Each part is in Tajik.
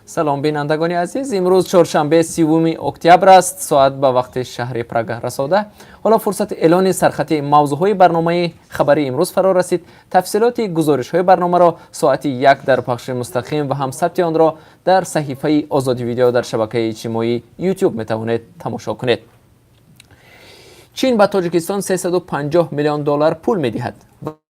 Салом, бинандагони азиз. Имрӯз чоршанбе, 30 октябр аст. Соат ба вақти шаҳри Прага расода. Ҳоло фурсати эълони сархати мавзӯъҳои барномаи хабарии имрӯз фаро расид. Тафсилоти гузоришҳои барномаро соати 1 дар пахши мустақим ва ҳам сабти онро дар саҳифаи Озоди Видео дар шабакаи иҷтимоии Ютуб метавонед тамошо кунед. Чин ба Тоҷикистон 350 миллион доллар пул медиҳад.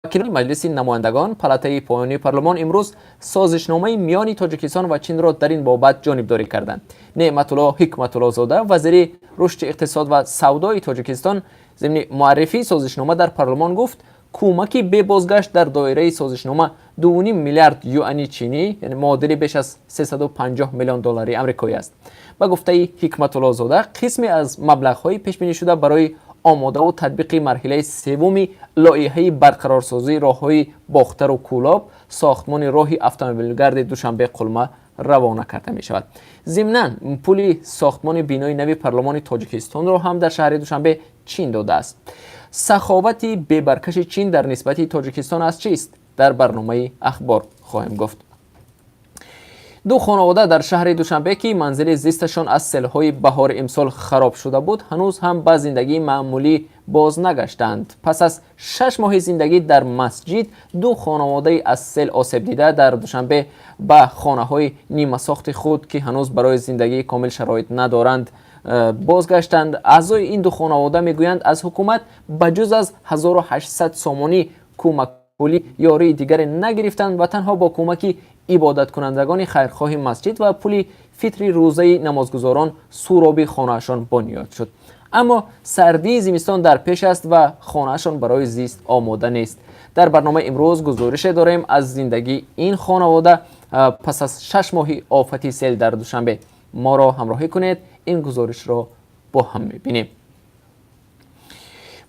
Вакилони Маҷлиси намояндагон, палатаи поёнии парлумон, имрӯз созишномаи миёни Тоҷикистон ва Чинро дар ин бобат ҷонибдорӣ карданд. Неъматулло Ҳикматуллозода, вазири рушди иқтисод ва савдои Тоҷикистон, зимни муаррифии созишнома дар парлумон гуфт, кӯмаки бебозгашт дар доираи созишнома 2,5 миллиард юани чинӣ, яъне муодили беш аз 350 миллион доллари амрикоӣ аст. Ба гуфтаи Ҳикматуллозода, қисме аз маблағҳои пешбинишуда барои омодаву татбиқи марҳилаи севуми лоиҳаи барқарорсозии роҳҳои Бохтару Кӯлоб, сохтмони роҳи автомобилгарди Душанбе Қулма равона карда мешавад. Зимнан, пули сохтмони бинои нави парлумони Тоҷикистонро ҳам дар шаҳри Душанбе Чин додааст. Саховати бебаркаши Чин дар нисбати Тоҷикистон аз чист? Дар барномаи ахбор хоҳем гуфт. Ду хонавода дар шаҳри Душанбе, ки манзили зисташон аз селҳои баҳори имсол хароб шуда буд, ҳанӯз ҳам ба зиндагии маъмулӣ боз нагаштанд. Пас аз 6 моҳи зиндагӣ дар масҷид, ду хонаводаи аз сел осебдида дар Душанбе ба хонаҳои нимасохти худ, ки ҳанӯз барои зиндагии комил шароит надоранд, бозгаштанд. Аъзои ин ду хонавода мегӯянд, аз ҳукумат ба ҷуз аз 1800 сомонӣ кӯмакпулӣ ёрии дигаре нагирифтанд ва танҳо бо кӯмаки ибодаткунандагони хайрхоҳи масҷид ва пули фитри рӯзаи намозгузорон суроби хонаашон бунёд шуд. Аммо сардии зимистон дар пеш аст ва хонаашон барои зист омода нест. Дар барномаи имрӯз гузорише дорем аз зиндагии ин хонавода пас аз 6 моҳи офати сел дар Душанбе. Моро ҳамроҳӣ кунед, ин гузоришро бо ҳам мебинем.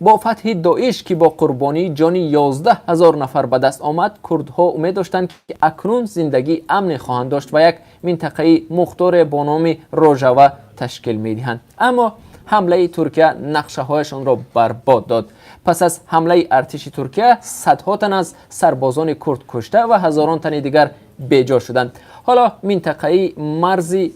Бо фатҳи Доиш, ки бо қурбонии ҷони 11 000 нафар ба даст омад, курдҳо умед доштанд, ки акнун зиндагии амне хоҳанд дошт ва як минтақаи мухторе бо номи Рожава ташкил медиҳанд. Аммо ҳамлаи Туркия нақшаҳояшонро барбод дод. Пас аз ҳамлаи артиши Туркия садҳо тан аз сарбозони курд кушта ва ҳазорон тани дигар беҷо шуданд. Ҳоло минтақаи марзи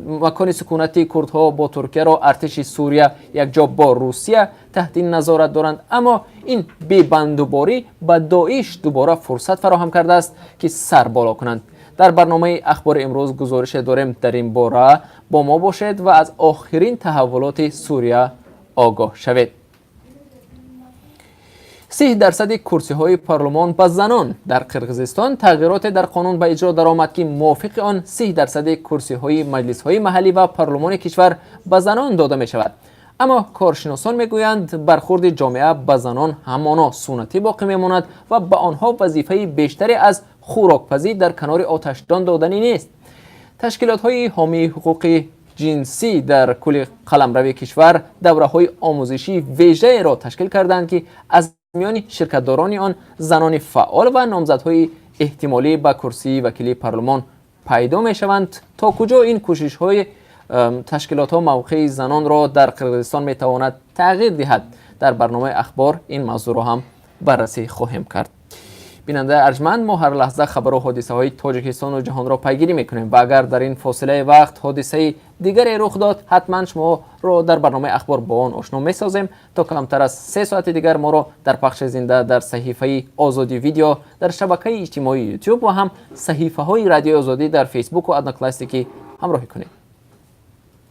макони сукунати курдҳо бо Туркияро артиши Сурия якҷо бо Русия таҳти назорат доранд. Аммо ин бебандуборӣ ба Доиш дубора фурсат фароҳам кардааст, ки сар боло кунанд. Дар барномаи ахбори имрӯз гузорише дорем дар ин бора. Бо мо бошед ва аз охирин таҳаввулоти Сурия огоҳ шавед. 30 дарсади курсиҳои парлумон ба занон. Дар Қирғизистон тағйироте дар қонун ба иҷро даромад, ки мувофиқи он 30 дарсади курсиҳои маҷлисҳои маҳаллӣ ва парлумони кишвар ба занон дода мешавад. Аммо коршиносон мегӯянд, бархурди ҷомеа ба занон ҳамоно суннатӣ боқӣ мемонад ва ба онҳо вазифаи бештаре аз хӯрокпазӣ дар канори оташдон доданӣ нест. Ташкилотҳои ҳомии ҳуқуқи ҷинсӣ дар кулли қаламрави кишвар давраҳои омӯзишии вежаеро ташкил карданд, ки аз миёни ширкатдорони он занони фаъол ва номзадҳои эҳтимолӣ ба курсии вакилии парлумон пайдо мешаванд. То куҷо ин кӯшишҳои ташкилотҳо мавқеи занонро дар Қирғизистон метавонад тағйир диҳад? Дар барномаи ахбор ин мавзӯъро ҳам баррасӣ хоҳем кард. Бинандаи арҷманд, мо ҳар лаҳза хабару ҳодисаҳои Тоҷикистону ҷаҳонро пайгирӣ мекунем ва агар дар ин фосилаи вақт ҳодисаи дигаре рух дод, ҳатман шуморо дар барномаи ахбор бо он ошно месозем. То камтар аз 3 соати дигар моро дар пахши зинда дар саҳифаи Озодӣ Видео дар шабакаи иҷтимоии Ютуб ва ҳам саҳифаҳои Радиои Озодӣ дар Фейсбуку Одноклассники ҳамроҳӣ кунед.